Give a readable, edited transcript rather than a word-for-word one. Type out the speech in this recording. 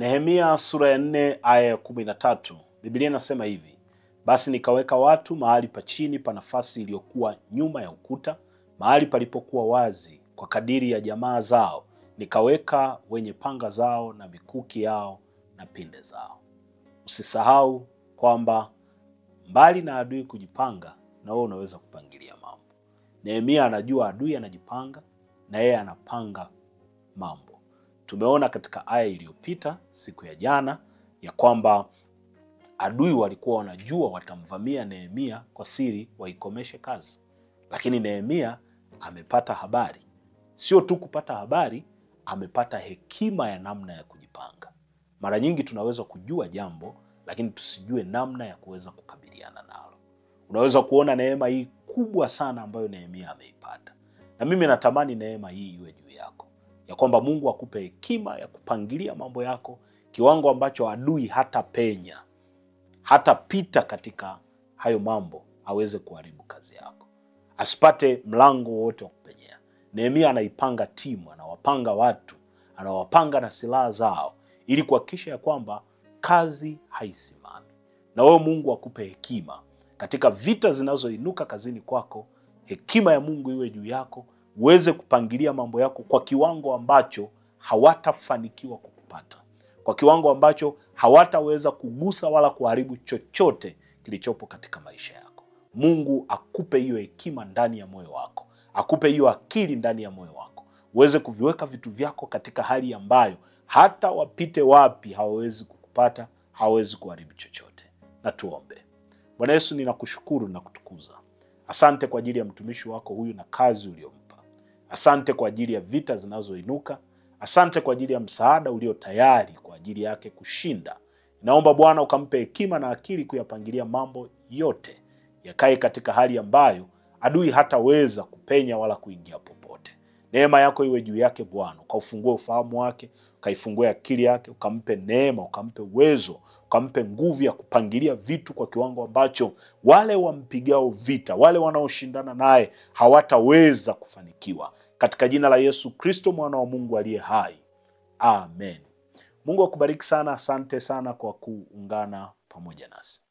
Nehemia sura ya 4 aya ya 13, Biblia inasema hivi: basi nikaweka watu mahali pa chini pa nafasi iliyokuwa nyuma ya ukuta, mahali palipokuwa wazi, kwa kadiri ya jamaa zao, nikaweka wenye panga zao na mikuki yao na pinde zao. Usisahau kwamba mbali na adui kujipanga, na wewe unaweza kupangilia mambo. Nehemia anajua adui anajipanga na yeye anapanga mambo. Tumeona katika aya iliyopita siku ya jana ya kwamba adui walikuwa wanajua watamvamia Nehemia kwa siri waikomeshe kazi. Lakini Nehemia amepata habari. Sio tu kupata habari, amepata hekima ya namna ya kujipanga. Mara nyingi tunaweza kujua jambo, lakini tusijue namna ya kuweza kukabiliana nalo. Unaweza kuona neema hii kubwa sana ambayo Nehemia ameipata. Na mimi natamani neema hii iwe juu yako, ya kwamba Mungu akupe hekima ya kupangilia mambo yako kiwango ambacho adui hatapenya, hatapita katika hayo mambo aweze kuharibu kazi yako, asipate mlango wote wa kupenyea. Nehemia anaipanga timu, anawapanga watu, anawapanga na silaha zao ili kuhakikisha ya kwamba kazi haisimami. Na wewe Mungu akupe hekima katika vita zinazoinuka kazini kwako. Hekima ya Mungu iwe juu yako, uweze kupangilia mambo yako kwa kiwango ambacho hawatafanikiwa kukupata, kwa kiwango ambacho hawataweza kugusa wala kuharibu chochote kilichopo katika maisha yako. Mungu akupe hiyo hekima ndani ya moyo wako, akupe hiyo akili ndani ya moyo wako, uweze kuviweka vitu vyako katika hali ambayo hata wapite wapi hawawezi kukupata, hawawezi kuharibu chochote. Na tuombe. Bwana Yesu, ninakushukuru na kutukuza. Asante kwa ajili ya mtumishi wako huyu na kazi uliyompa. Asante kwa ajili ya vita zinazoinuka. Asante kwa ajili ya msaada ulio tayari kwa ajili yake kushinda. Naomba Bwana ukampe hekima na akili kuyapangilia mambo yote yakae katika hali ambayo adui hataweza kupenya wala kuingia popote. Neema yako iwe juu yake Bwana, ukaufungue ufahamu wake, ukaifungue akili yake, ukampe neema, ukampe uwezo, ukampe nguvu ya kupangilia vitu kwa kiwango ambacho wale wampigao vita, wale wanaoshindana naye hawataweza kufanikiwa. Katika jina la Yesu Kristo mwana wa Mungu aliye hai. Amen. Mungu akubariki sana. Asante sana kwa kuungana pamoja nasi.